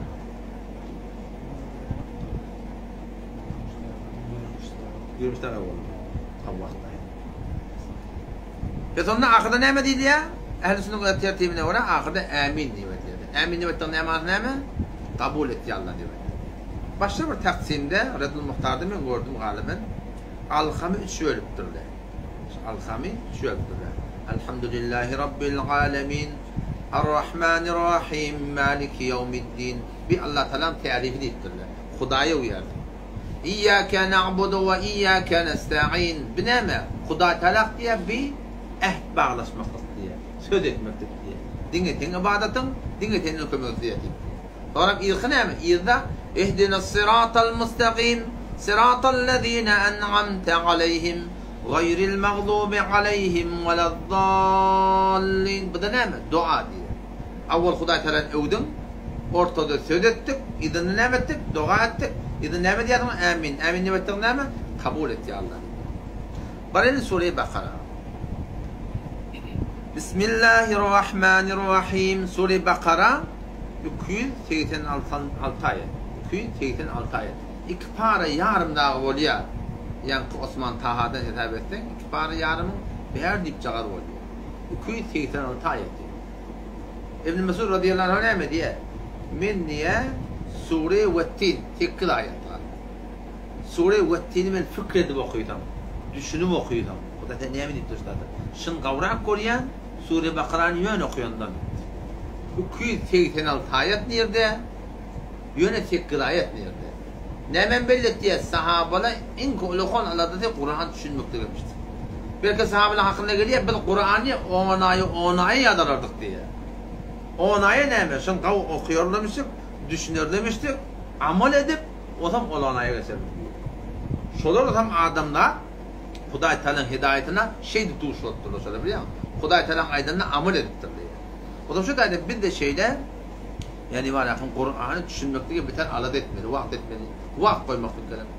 A: 23 daga boldy. Allah Pes onda ahyrda näme diýilýär? Ähli sünnet tertibine görä ahyrda ämin diýip aýdylýar. Ämin diýip aýtdygyň näme manysy näme? Kabul et ýa Allah diýip aýtdy. Başga bir taksimde Redul Muhtarda men gördüm galyben alhamy üç bölüpdirler. Alhamy üç bölüpdirler. Elhamdülillahi Rabbil alemin. Ar-Rahmanir-Rahim, Maliki ýewmiddin. Bi Allah Tagalaň tärifi diýipdirler. Hudaýa uýarsyň. Iýýäke na'budu we iýýäke nesta'in. Bi näme? Hudaý Tagala diýýär, bi äht baglaşmaklyk diýýär. Söz etmeklik diýýär. Diňe seň ybadatyň, diňe senden kömek isleýär diýip. Soňra yzky näme? Yzda Ihdinas-syratal mustaqim, syratal-lezine en'amte aleýhim, gaýril magdubi aleýhim weleddallin. Bu-da näme? Doga diýýär. Awwal Hudaý Tagalany öwdüň, ortada söz etdik, yzynda näme etdik? Doga etdik. Yzyna näme diýýärsiň? Ämin. Ämin diýip aýtsaň näme? Kabul et ýa Allah diýip. Baraýyn Sure Bakara. Bismillahirrahmanirrahim. Sure Bakara 286 aýat. 286 aýat. Iki para ýarym dagy bolýar. Ýaňky Osman Tahadan hesap etseň, iki para ýarymyň bär diýipjagaz bolýar. 286 aýat. Ibn Mesud razyýallahu anhu näme diýýär? Men diýýär, Sure Wettin, sekiz aýat bar. Sure Wettini men pikir edip okysam, düşünip okysam, Hudaý sen näme diýip durşy Şyn gawrak görýän, Sure Bakarany ýöne okaýandan. 286 aýat nirde? Ýöne sekiz aýat nirde? Nämem belli etýär, sahabalar iň ullakan aladasy Kurany düşünmekdigmişdir. Belki sahabalar hakynda gelýär, biz Kurany on aýa on aýa ýazalardyk diýýär. On aýa näme? Şony gawy okaýarlarmyşdyk, düşünerlemişdik, amal edip, osam ol on aýa geçerdik diýýär. Şolar osam adamlar Hudaý Tagalaň hidaýatyna şeýdip duş bolupdyrlar, şolar bilýäňmi? Hudaý Tagalaň aýdanyna amal edipdirler. Osam şu taýda biz-de şeýle Ýagny walakin Kurany düşünmeklige biter alada etmeli, wagt etmeli, wagt goýmaklyk gerek.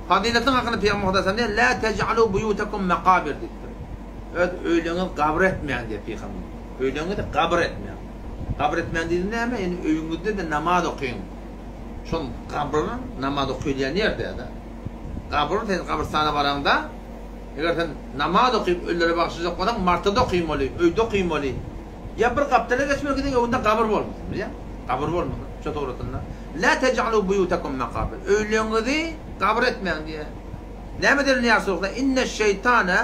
A: Fazylatyň hakynda Pygamber Hudaý sallam diýýär, La tej'alu buýutakum mekabir diýipdir. Öz öýleriňizi gabyr etmäň diýýär Pygamber. Öýleriňizi gabyr etmäň. Gabyr etmäň diýdi näme? Ýagny öýüňizde-de namaz okyň. Şol gabyr namaz okylýan ýer däl-de. Gabyr sen gabrystana baraňda, eger sen namaz okyp ölülere bagyşlajak bolsaň, martada okynmaly, öýde okynmaly. Ýa bir gapdala geçmeli ki öňünde gabyr bolmasyn, bilýäňmi? Gabyr bolmasyn, şo suratynda. La tej'alu buýutakum mekabir. Öýleriňizi gabyr etmäň diýýär. Näme diýen ýa Resulullah? Inne şeýtane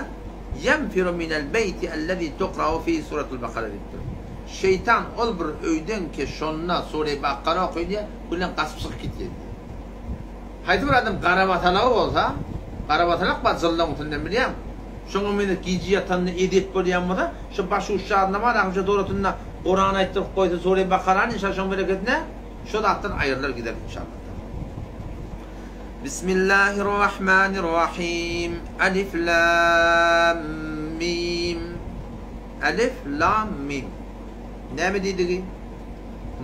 A: ýenfiru minel beýti ellezî tukra'u fihi suratul Bakara diýipdir. Şeýtan ol bir öýden ki şonda sure Bakara okylýar, gülen gaçyp çykyp gitýär diýýär. Haýsy bir adam garabatalagy bolsa, garabatalak bar jyllaň üstünden bilýäňmi? Şoňa meňzeş gije ýatanda ezýet bolýan bolsa, şu baş uçjaryna bar ahym şo suratynda Kuran aýtdyryp goýsa sure Bakarany inşallah şoň bereketine şo zatdan aýrylar gider inşallah. Bismillahirrahmanirrahim Alif Lam Mim Alif Lam Mim Näme diýdigi?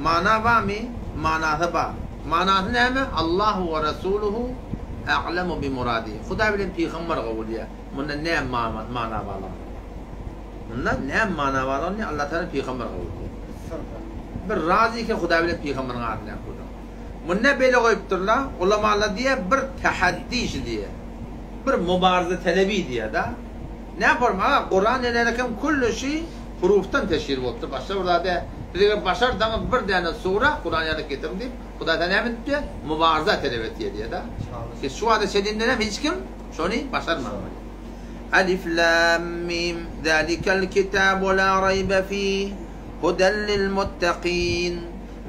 A: Mana barmy? Manasy bar. Manasy näme? Allahu we Rasuluhu a'lemu bi muradihi. Hudaý bilen pygamber gowy bilýär. Munda näme mana barlygyny. Munda näme mana barlygyny Allah Taala pygamber gowy bilýär. Bir razy eken Hudaý bilen pygamberiň arasyndaky gürrüň. Munda beýle goýupdyrlar, ulamalar diýýär, bir tahaddi işi diýýär. Bir mubarza talebi diýýär-de. Näme aga, Kuran nenerekem külli şi hurufdan teşkil bolupdyr, başga bir zat däl. Siz eger başarsaňyz bir däne sura Kuran ýazyp getiriň diýip, Hudaý taala näme diýipdir? Mubarza talep etýär diýýär-de. Ki şu wagta çenlindenem hiç kim şony başarman. Alif lam mim zalikel kitabu la raýbe fih huden lil muttaqin.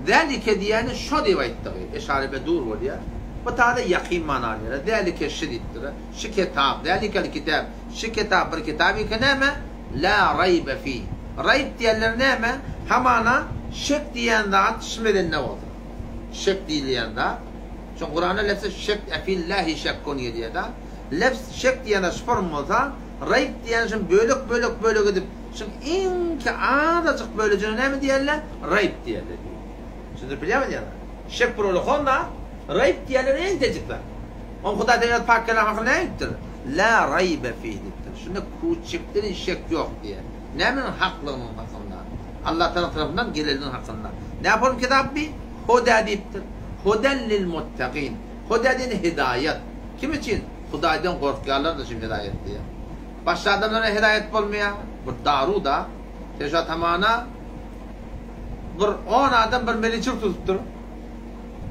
A: Zalike diýýäni şo diýip aýtdygy, eşare be dur bolýar. Bu taýda ýakyn manyny berýär. Zalike şi diýipdir. Şi kitap, zälikel kitap, şi kitap bir kitap eken näme? La raýbe fih. Raýb diýenleri näme? Hamana şek diýen zat şmedende bolsa. Şek diýilýän zat. Şoň Kuranda lefzi şek efillahi şekkun gelýär-de. Lefz şek diýen zat şform bolsa, raýb diýen şuny bölek-bölek bölek edip, şuň iňki azajyk bölejigine näme diýerler? Raýb diýerler diýýär. Düşündirip bilýärmi diýýän? Şek bir ullakan zat, raýb diýenleri entejik zat. Oň Hudaý Tagala pak kelam hakynda näme diýipdir? La raýbe fih diýipdir. Şunda kuçjikden şek ýok diýýär. Nämäniň haklygynyň hakynda? Allah Tagala tarapyndan gelenligiň hakynda. Näme kitap bi? Huda diýipdir. Hudan lil muttaqin. Huda diýeni hidaýat. Kim üçin? Hudaýdan gorkýanlar üçin hidaýat diýýär. Başga adamlara hidaýat bolmaýar. Bu daru-da. Sen şu atamana bir on adam bir meliçik tutupdyr.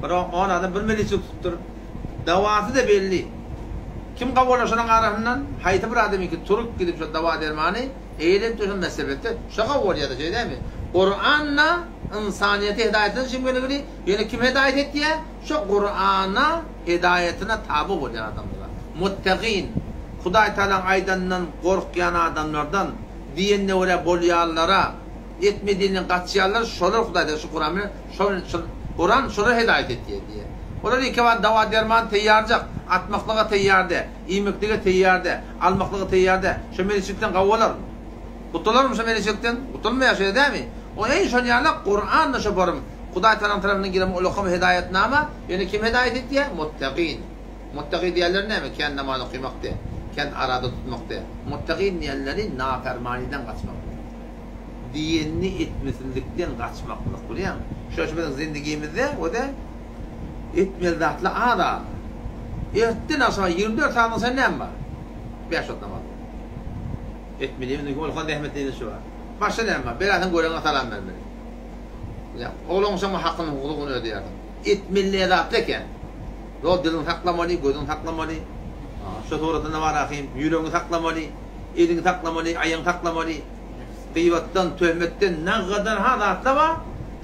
A: Bir on adam bir meliçik tutupdyr. Dawasy-da belli. Kim gabolar şolaň arasyndan? Haýsy bir adamyňky turup gidip şo dawa-dermany eýlenip durşan mesebetde şo gabolýar-da, şeý dälmi? Kuran-da ynsanyýete hidaýatyna çimgeligini ýöne kim hidaýat etýär? Şo Kurana hidaýatyna taby bolýan adamlara. Muttagin, Hudaý Tagalaň aýdanyndan gorkýan adamlardan, diýenine görä bolýanlara, etme diýeninden gaçýanlar şolar Hudaý Tagala şu Kuran bilen Şol şol Kuran şolara hedaýat etýär diýýär. Olar ýeke-bada dawa-derman teýýarjak, atmaklyga teýýar dä, iýmeklige teýýar dä, almaklyga teýýar dä. Şo meleçilikden gawy bolarmy? Gutularmy şo meleçilikden? Gutulmaýar şeýle dämi? O eý şol ýaly Kuran-da şo borum. Hudaý Tagalaň tarapyndan gelen ulakam hedaýatnama, ýöne kim hedaýat etýär? Muttagin. Muttagi diýenleri näme? Kän namaz okymak dä, kän araza tutmak dä. Muttagin diýenleri napermanydan gaçmak. Diýenini etmesizlikden gaçmaklyk, bilýäňmi? Şonuň üçin biziň zindigimizde o-da etmeli zatlar az-az. Ertden agşama 24 sagatyň içinde näme bar? Bäş wagt namaz. Etmeli, ol zähmet diýeni şu bar. Başga näme bar? Belasyny göreňe salam bermeli. Ýa, ogluň şoňa hakyny, hukugyny ödeýärsiň. Etmeli zatly eken. Zol diliňi saklamaly, gözüňi saklamaly. Şu suratynda bar ahym, ýüregiňi saklamaly, eliňi saklamaly, aýagyňy saklamaly. Gyýbatdan, töhmetden nagadar ha zatlar bar,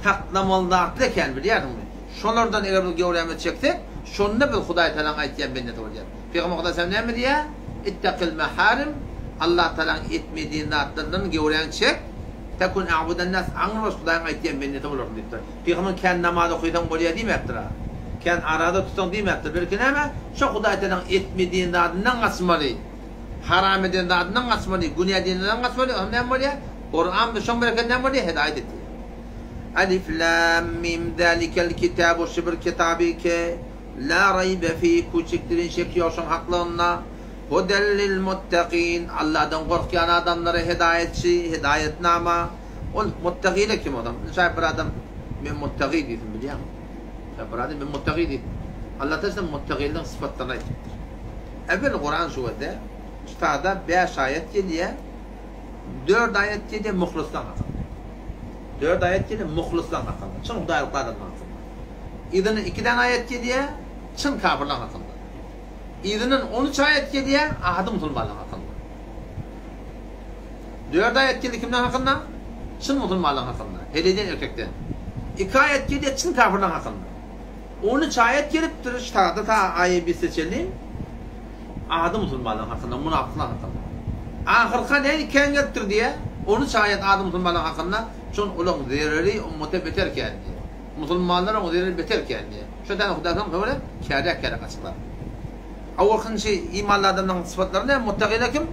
A: saklamaly zatly eken, bilýärsiňmi? Şolardan eger biz göwrämizi çeksek, şonda biz Hudaý Tagalaň aýtýan bendesi bolýarys. Pygamber Hudaý Tagala näme diýýär? Ittaqil maharim, Allah Tagalaň etme diýen zatlaryndan göwräňi çek. Tekun a'budan-nas, aňrybaş Hudaýyň aýtýan bendesi bolarsyň diýipdir. Pygamber kän namaz okysaň bolýar diýmäpdir-a. Kän araza tutsaň diýmäpdir. Belki näme? Şo Hudaý Tagalaň etme diýen zadyndan gaçmaly. Haram eden zadyndan gaçmaly, günä diýen zadyndan gaçmaly, onda näme bolýar? Kuran biz şoň bereketine näme bolýar? Hedaýat etýär. Alif lam mim zalikel kitabu şu bir kitaby ki la raýbe fi kuçikdirin şek ýok şoň haklygynda. Huden lil muttagin, Allahdan gorkýan adamlara hedaýatçy, hedaýatnama. Ol muttagile kim adam? Şaýat bir adam men muttagi diýsin bilýäňmi? Şaýat bir adam men muttagi diýsin. Allah taala muttagileriň sypatlaryny aýdypdyr. Äwel Kuran şu werde kitada 5 aýat gelýär. 4 aýat gelýär muhlyslaň hakynda. 4 aýat gelýär muhlyslaň hakynda. Çyn hudaýlykly adamlaryň hakynda. Yzyna 2 däne aýat gelýär çyn kafirlaryň hakynda. Yzyndan 13 aýat gelýär ady musulmanlaryň hakynda. 4 aýat geldi kimler hakynda? Çyn musulmanlaryň hakynda. Heleýden erkekden. 2 aýat gelýär çyn kafirlaryň hakynda. 13 aýat gelipdir ştada ta aýy bise çenli ady musulmanlaryň hakynda, munafyklar hakynda. Ahyrka näme kän gelipdir diýä? 13 aýat ady musulmanlaryň hakynda, şon olaň zereri ummata beter kän diýä. Musulmanlaryň zereri beter kän diýä. Şo täne Hudaý soň höwre kärek-kärek açyklar. Awalkynjy imanly adamlaryň sypatlary näme? Muttagylar kim?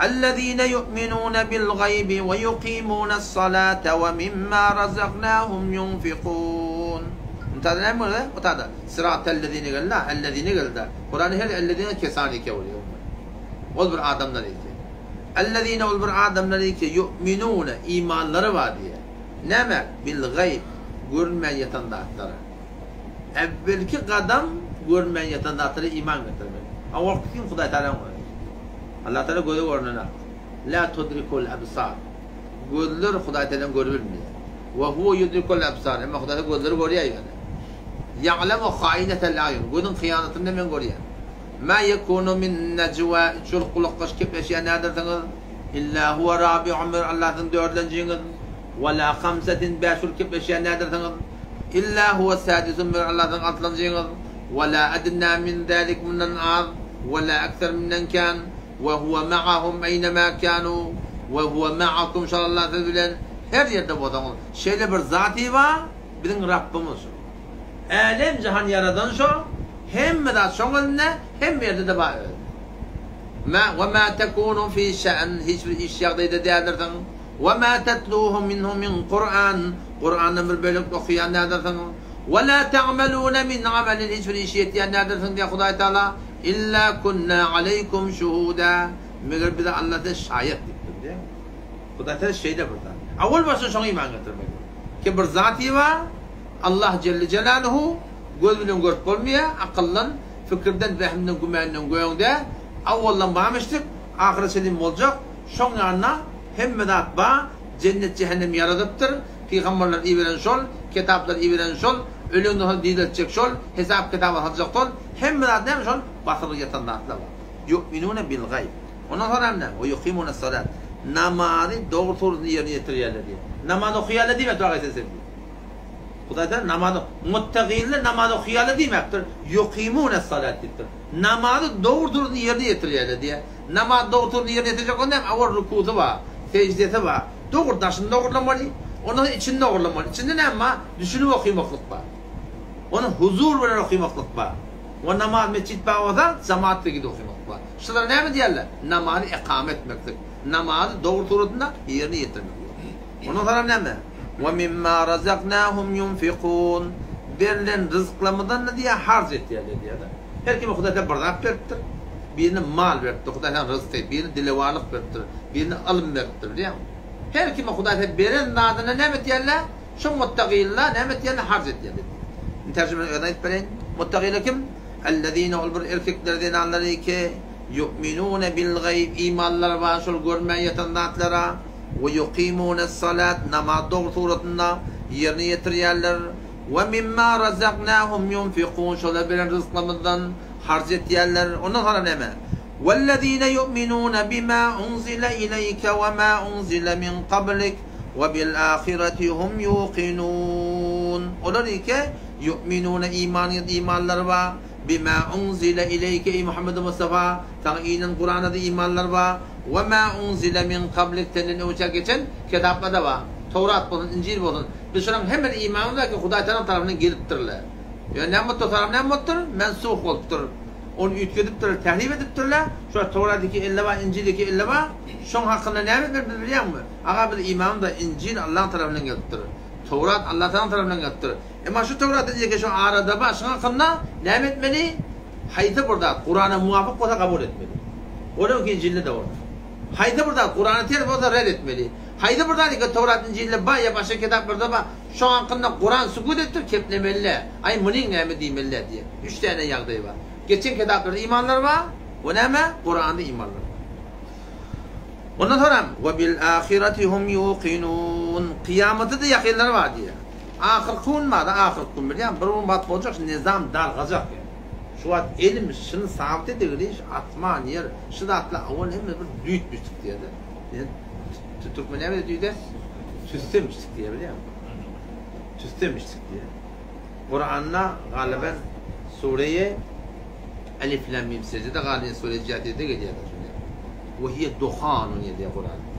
A: Ellezine yu'minune bil gaýbi we yuqimunes-salate we mimma razaknahum yunfikun. Mutada näme bolýar? Mutada sıratellezine geldi, ellezine geldi. Kurany her ellezine kesani eke bolýar. Ol bir adamlar eke. Ellezine ol bir adamlar eke yu'minune imanlary bar diýär. Näme? Bil gaýb görünmeýän ýatan zatlara. Äwwelki gadam görünmeýän ýatan zatlara iman getirmeli. Awalky kim Hudaý Tagalaň özi. Allah Tagala göze görünenok. La tudrikul absar. Gözler Hudaý Tagalaň görüp bilmeýär. Wa huwa yudrikul absar. Emma Hudaý Tagala gözleri görýär ýöne. Ya'lemu hainatel a'yun. Gözüň hyýanatyny men görýän. Ma yekunu min najwa üç ýyl gulakgaş gepleşýän nädersiňiz? Illa huwa rabi'uhum Allah siziň dördlenjiňiz. Wa la hamsetin bäş bolup gepleşýän nädersiňiz? Illa huwa sadisuhum meger Allah siziň altynjyňyz. Wa la adna min zalik mundan az, wa la ekser mundan kän, wa huwa ma'ahum eýnemâ kânû, wa huwa ma'akum şol Allah siz bilen her ýerde bolsaňyz. Şeýle bir zaty bar, biziň Rabbymyz şol. Älem jahan ýaradan şo, hemme zat şoň elinde, hemme ýerde-de bar özi. Ma wa ma tekunu fi şe'n hiç bir iş ýagdaýda däldirsiň. Wa ma tetluhu minhu min Kur'an Kur'andan bir bölek okaýan däldirsiň. Wa la ta'maluna min amalin hiç bir işi etýän däldirsiň diýýär Hudaý Taala. Illa kunna aleýkum şuhuda meger bize Allah size şaýat diýipdir diýýär. Hudaý Taala şeýle bir zat. Awal başda şoňa iman getirmeli. Ki bir zaty bar, Allah Jelle Jelaluhu göz bilen görüp bolmaýar, akyldan, fikirden, wehimden, gümenden göňde, awaldan barmyşdyk, ahyra çenli boljak, şoň ýanyna hemme zat bar, jennet jähennem ýaradypdyr, pygamberler iberen şol, kitaplar iberen şol, ölenden soň direltjek şol, hesap kitaba saljak şol, hemme zat näme şol basyrlyk ýatan zatlar bar. Ýu'minune bil gaýb. Ondan soň näme? We yuqimune salat. Namazy dogry suratynda ýerine ýetirýärler diýýär. Namaz okaýarlar diýmäpdir aga sen diýýär. Hudaý Taala namaz muttagynlar namaz okaýarlar diýmäpdir. Yuqimune salat diýipdir. Namazy dogry suratynda ýerine ýetirýärler diýýär. Namaz dogry suratynda ýerine ýetirjek bolsa näme? Awal rukusy bar, seždesi bar. Dogry daşyny dogurlamaly, ondan soň içini dogurlamaly. İçinde näme bar? Düşünip okymaklyk bar. Ony huzur bilen okymaklyk bar. We namaz metjit bar bolsa, jamaat bilen gidip okymaklyk bar. Şulara näme diýerler? Namazy ekame etmeklik. Namazy dogry suratynda ýerine ýetirmeklik. Ondan soňra näme? We mimma razaknahum yunfikun. Berlen ryzklarymyzdan-da diýýär, harç etýärler diýýär-de. Her kime Hudaý Taala bir zat beripdir. Birine mal beripdir, Hudaý Taala ryzky, birine dilewarlyk beripdir, birine ylym beripdir, bilýäňmi? Her kime Hudaý Taala beren zadyna näme etýärler? Şo muttagylar näme etýärler? Harç etýärler diýýär. Indi terjimesini özüm aýdyp bereýin. Muttagylar kim? Ellezine ol bir erkekler, zenanlar ki, ýu'minune bil gaýb, imanlary bar şol görmän ýatan zatlara. We ýukimunes-salat, namaz dogry suratynda ýerine ýetirýärler. We mimma razaknahum ýunfikun, şolara beren ryzklarymyzdan harç etýärler. Ondan soňra näme? Wellezine ýu'minune bima unzile ileýke we ma unzile min kablik we bil ahireti hum ýukinun. Olar ike ýu'minune iman imanlary bar. Bima unzile ileýke eý Muhammed Mustafa, saňa inen Kurana-da imanlary bar. We ma unzile min kablik senden öňçä geçen kitaplar-da bar. Towrat bolsun, Injil bolsun. Biz şolaryň hemmesine imanymyz bar ki, Hudaý Tagala tarapyndan gelipdirler. Ýöne näme bolupdyr, soňra näme bolupdyr? Mensuh bolupdyr. Ony üýtgedipdirler, tährif edipdirler. Şo Towrat iki elde bar, Injil iki elde bar. Şoň hakynda näme etmeli biz bilýäňmi? Aga biz imanymyz bar, Injil Allaň tarapyndan gelipdir. Towrat Allah Tagalaň tarapyndan gelipdir. Emma şu Towrat Injil şu arada bar, şoň hakynda näme etmeli? Haýsy bir zat Kurana muwapyk bolsa kabul etmeli. Onuňky Injilde-de bolsa. Haýsy bir zat Kurana ters bolsa red etmeli. Haýsy bir zat eke Towrat Injilde bar ýa başga kitaplarda bar, şoň hakynda Kuran sükut etdir, keplemeli-dä. Aý munyň näme diýmeli-dä diýen. Üç däne ýagdaý bar. Geçen kitaplarda imanlar bar we näme? Kuranda imanlar bar. Ondan soňram, We bil ahireti hum ýukinun. Kyýamata-da ýakynlary bar diýýär. Ahyrky gün bar-da, ahyrky gün bilýäňmi? Bir gün wagt boljak, şu nizam dargajak ýa. Şu wagt elim şuny sabyt edigili, şu asman, ýer, şu zatlar owal hemme bir düýtmüşdik diýýär-de. Türkmen näme diýdi? Tüssemişdik diýýär bilýäňmi? Tüssemişdik diýýär. Kuranda galyban sureýe Elif lam mim secde galyban sure Jatiyede gelýär şunda. Ve hiye duhanun diýýär Kuranda.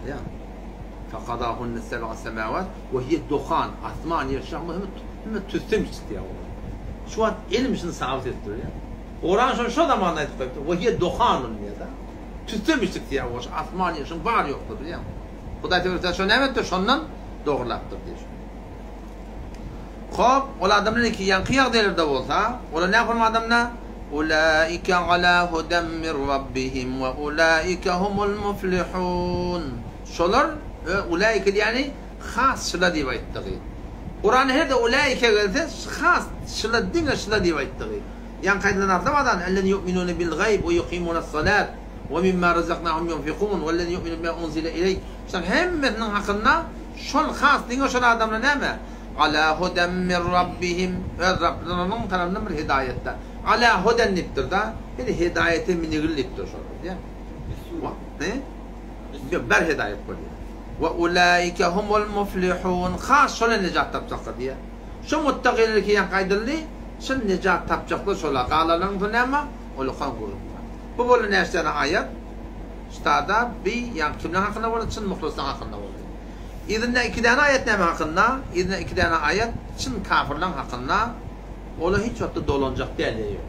A: Bilýäňmi? Fekadahunne seb'a semawat ve hiye duhan. Asman ýer şahmy hemme hemme tüssemişdik diýýär. Şu wagt elim şuny sabyt edip durýar. Kuran şony şo zamanda aýdyp goýupdyr. Ve hiye duhanun diýýär. Tüssemişdik diýýär goşa, asman ýer şuň bary ýokdur bilýäňmi? Hudaý tebarek şony näme edipdir? Şondan dogrulapdyr diýýär. Hop, ol adamlar iki ýaňky ýagdaýlarda bolsa, olar näme forma adamlar? Ulaika ala hudam min rabbihim we ulaika humul muflihun. Şolar ulaika diýýäni has şyla diýip aýtdygy. Kuranda her de ulaika gelse has şyla diňe şyla diýip aýtdygy. Ýaňky aýdylan zatlar bar zat, Ellezine ýu'minune bil gaýb we ýukimunas-salat we mimma razaknahum ýunfikun wellezine ýu'minune bima unzile ileýk. Şularyň hemmesiniň hakynda şol has diňe şol adamlar näme? Ala huden min rabbihim öz Rablarynyň tarapyndan bir hidaýatda. Ala huden diýipdir-da, ýöne hidaýete minigil diýipdir şol. Diýýär. Ne? Bir hidaýat bolýar. We ulaike humul muflihun. Has şolar nejat tapjaklar diýýär. Şu muttakylar ki ýaňky aýdyldy, çyn nejat tapjaklar şolar, galanlaryň bolsa näme? Ullakan gürrüň bar. Bu boldy näçe däne aýat? Ştada bi ýaňky kimler hakynda boldy? Çyn muhlyslaň hakynda boldy. Yzynda iki däne aýat näme hakynda? Yzynda iki däne aýat çyn kafyrlaň hakynda, olar hiç wagtda dolanjak däl diýýär.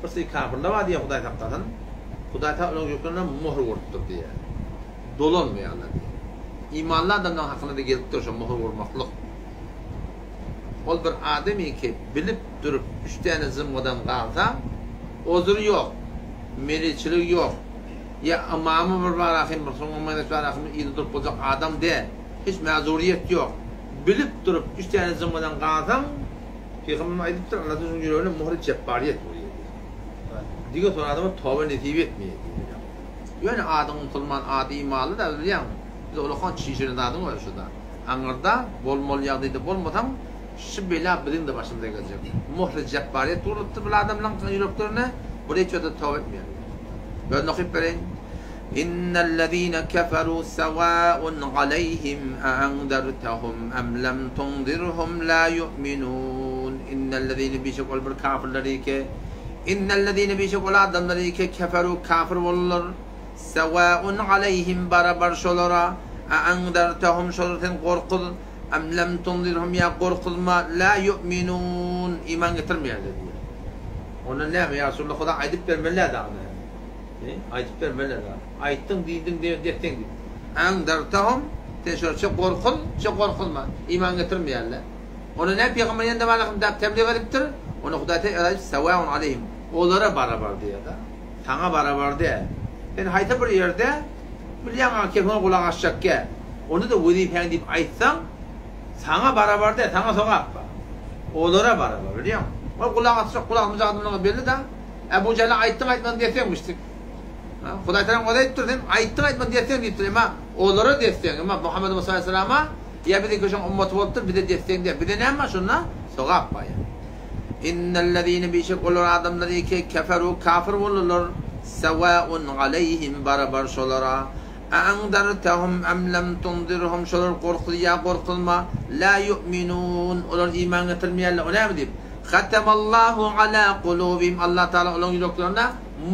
A: Bir syry kafyrlar bar diýýär Hudaý saklasyn. Hudaý Tagala olaryň ýüreklerine möhür urupdyr diýýär. Dolanmaýarlar diýýär. Imanly adamlaryň hakynda-da gelipdir şo möhür urmaklyk. Ol bir adamyňky bilip durup üç däne jymgydan galsa, ozury ýok, meliçiligi ýok, ýa ymamy bir bar ahym, bir soňa meňzeş bar ahym yzda durup boljak adam däl, hiç mäzuriýet ýok. Bilip durup üç däne jymgydan galsaň, Pygamberimiz aýdypdyr, Allah şonuň ýüregine möhri jepbaryýet urýar diýip. Diňe şol adama toba nesip etmeýär diýip. Ýöne adyň musulman, ady imanly-da, bilýäňmi? Biz ullakan çişiren zadyň özi şuda. Aňyrda bolmaly ýagdaýda bolmasaň, şu bela biziň-de başymyza geljek. Möhri jepbaryýet urlupdyr bul adamlaň ýüreklerine, bular hiç wagtda toba etmeýärler. Özüni okyp bereýin. Innellezine keferu sewaun aleýhim eenzertehum em lem tunzirhum la ýu'minun. Innellezine bişek ol bir kafirler eke. Innellezine bişek ol adamlar eke keferu kafir boldular. Sewaun aleýhim barabar şolara, eenzertehum şolary sen gorkuz, em lem tunzirhum ýa gorkuzma, la ýu'minun iman getirmeýärler diýýär. Onda näme ýa Resulallah Huda aýdyp bermeli-dä dagyny. He, aýdyp bermeli-dä dagyny. Aýtdyň diýdiň diýen deseň diýip. Enzertehum. Sen şolary çe gorkuz, çe gorkuzma. Iman getirmeýärler. Onda näme pygamber ýene-de barlykym däp tebliğ edipdir? Onda Hudaý Teala aýdyp, Sawaun aleýhim. Olara barabar diýýär-de. Saňa barabar däl. Sen haýsy bir ýerde bilýäň a kesiňe gulak asjakgä. Onda-da wezipäň diýip aýtsaň, saňa barabar däl, saňa sogap bar. Olara barabar, bilýäňmi? Ol gulak asjak, gulak asmajak adamlaryňa belli-da. Ebu Jähle aýtdyň aýtmadyň deseňmişdik. Hudaý Tagalaň özi aýdypdyr, sen aýtdyň aýtmadyň deseň diýipdir. Emma olara deseň, emma Muhammed Musa aleyhissalama ýa biziňki şoň ummaty bolupdyr, bize deseň diýýär. Bize näme bar şonda? Sogap bar ýa. Innellezine bişek olar adamlar ki keferu kafir boldular, sewaun aleýhim barabar şolara. Eanzartahum em lem tunzirhum şolar gorkuz ýa gorkuzma, la ýu'minun olar iman getirmeýärler. O näme diýip? Hatemallahu ala kulubihim Allah Tagala olaryň ýüreklerine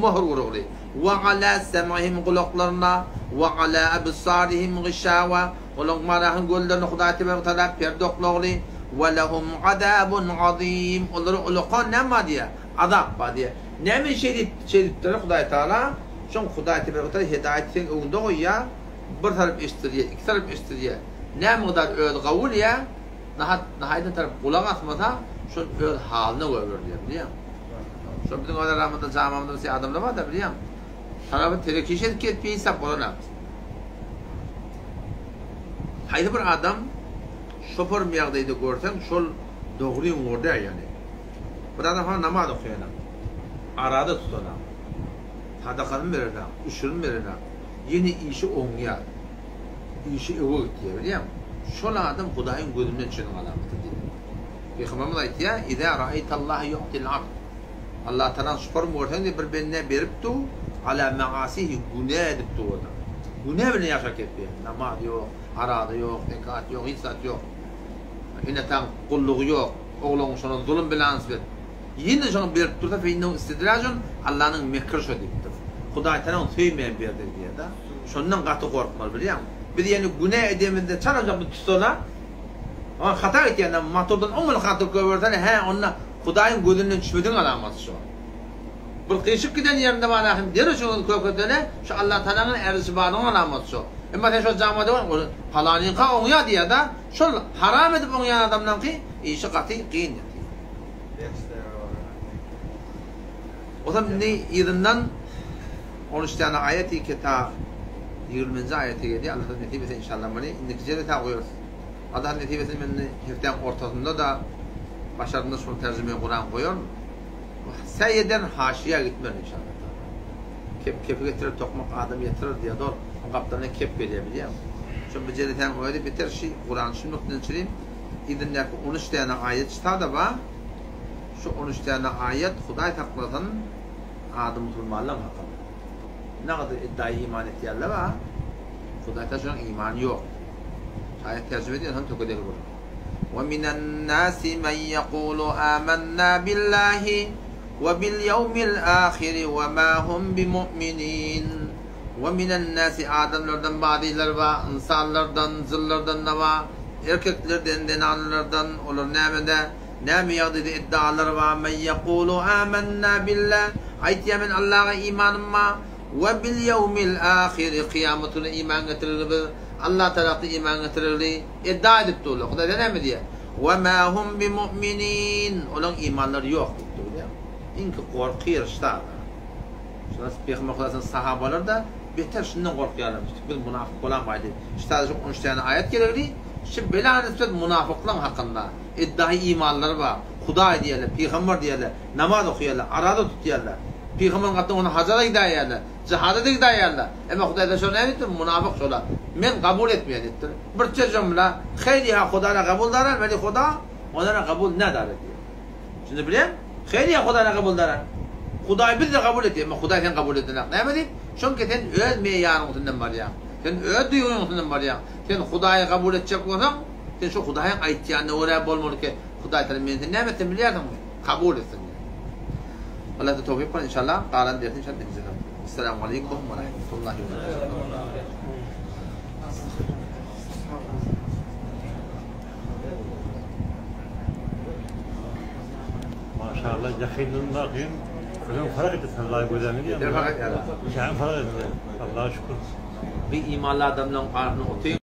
A: möhür urugly. We ala sem'ihim gulaklaryna, we ala absarihim gişawa olaryň marahyň gözlerine Hudaý tebaraka taala perde oklagly. We lehum azabun azim olara ulakan näme bar diýýär? Azap bar diýýär. Näme üçin şeýdip şeýdipdir Hudaý Tagala? Şoň Hudaý tebaraka taala hidaýaty seň öňüňde goýýar, bir tarap eşitdirýär, iki tarap eşitdirýär. Näme mukdar özi gabul ýa Nahat nahaýdan tarap gulak asmasa, şol öz halyna goýber diýýär, bilýäňmi? Şol biziň öz aramyzda, jamamyzda bir adamlar bar-da, bilýäňmi? Tarapy telek iş edip gezip binsap bolan Haýsy bir adam şoparym ýagdaýda görseň, şol dogryň ugry däl ýaly. Bir adam ha namaz okaýan, arada tutana, sadakasyny berene, üşürini berene, ýene işi oňýar. Işi öwe gitýär, bilýäňmi? Şol adam Hudaýyň gözünden düşeniň alamaty diýdi. Pygamberimiz aýtýar, Izâ ra'eýtallaha yu'til abd. Allatagalany şuparym görseň diýip bir bendä berip dur, alâ ma'asihi günä edip dur adam. Günä bilen ýaşap gezýär. Namaz ýok, araza ýok, zekat ýok, hiç zat ýok. Ene-ataň gullugy ýok. Ogluň şona zulum bilen ansbet. Ýene şoňa berip dursa fe innehu istidrajun, Allanyň mekri şo diýipdir. Hudaý Tagalaň söýmeýän berdigi diýýär-de. Şondan gaty gorkmaly bilýäňmi? Biz ýene günä edemizde çalajak bir tutsana, oňa hata gitýände motordan oňňul hatyr goýbersene, hä onda Hudaýyň gözünden düşmedigiň alamaty şo. Bir gyşyk giden ýerinde bar ahim derrew şoňa köketsene, şo Allatagalaň ärişi barlygyň alamaty şo. Emma sen şo jama döwen ol palanyňka oňýa diýýär-de, şol haram edip oňýan adamlaňky işi gaty gyn ýatyr. Ozal indi yzyndan 13 däne aýaty kitap 20-nji aýaty gelýär. Allah nesip etse inşallah muny indiki jelesä goýarys. Allah nesip etse men indi hepdäň ortasynda-da başardymda şol terjime Kuran goýaryn. Säý eden haşiýä gitmez inşallah. Kep kepi getirer tokmak adam ýetirer diýýär dogry. Oň gapdalyndan kep gelýär bilýäňmi? Şo bir jelesäň özi beter şi Kurany şu nukdadan çyryp yzyndaky 13 däne aýat çyta-da bar. Şu on üç däne aýat Hudaý saklasyn ady musulmanlaň hakynda. Nagadyr iddaýy iman etýänler bar. Hudaý taşlaň imany ýok. Şu aýat terjime edýän soň tökedeli bolar. Wa minan nasi men yekulu amanna billahi we bil ýewmil ahiri we ma hum bimu'minin. Wa minan nasi adamlardan bazylar bar, ynsanlardan, jynlardan da bar, erkeklerden, zenanlardan, olar nämede? Näme ýagdaýda iddialar bar, Men ýekulu âmennâ billah, aýtýar men Allaha imanym bar, we bil ýewmil âhiri, kyýamat gününe iman getireli biz, Allah tarapda iman getireli, iddia edip durlar. Hudaý näme diýýär? We mâ hum bimu'minin, olaryň imanlary ýok diýip dur, bilýäňmi? Iňki gorky ýyryşda-da. Şondan Pygamber Hudaýyň sahabalary-da beter şundan gorkýarlarmyş. Biz munafyk bolamgaý diýip. Şu taýda şu on üç däne aýat gerekli, şu bela nisbet munafyklaryň hakynda. Eddaýy imanlary bar. Hudaý diýerler, pygamber diýerler, namaz okaýarlar, araza tutýarlar. Pygamberiň gatynda ony haja-da gidäýýärler, jihada-da gidäýýärler. Emma Hudaýdan şol näme diýipdir? Munafyk şola. Men kabul etmeýän diýipdir. Birçe jümle, Heýli-hä Hudara kabul darar, weli Huda onlara kabul nedare diýýär. Şunda bilýäňmi? Heýli-hä Hudara kabul darar. Hudaý bizde kabul etýär, emma Hudaý seni kabul edenok. Näme diýip? Çünki sen öz meýaryň üstünden barýaň. Sen öz duýgyň üstünden barýaň. Sen Hudaýy kabul etjek bolsaň, Sen şu Hudaýyň aýtýanyna görä bolmaly ki, Hudaý Tagala men seni näme etsem bilýärsiňmi? Kabul etsin diýýär. Allah size towfyk bersin inşallah. Galan dersi inşallah indiki jelsede. Essalamu aleýkum we rahmetullahi we berekatuh.
B: Maşallah ýakyndan bakayım. Özüm farak etdi Allaha gözäňi diýýän.
A: Yeter farak etdi.
B: Sen farak etdi. Allaha şükür.
A: Bir imanly adamlaryň arasynda otyň.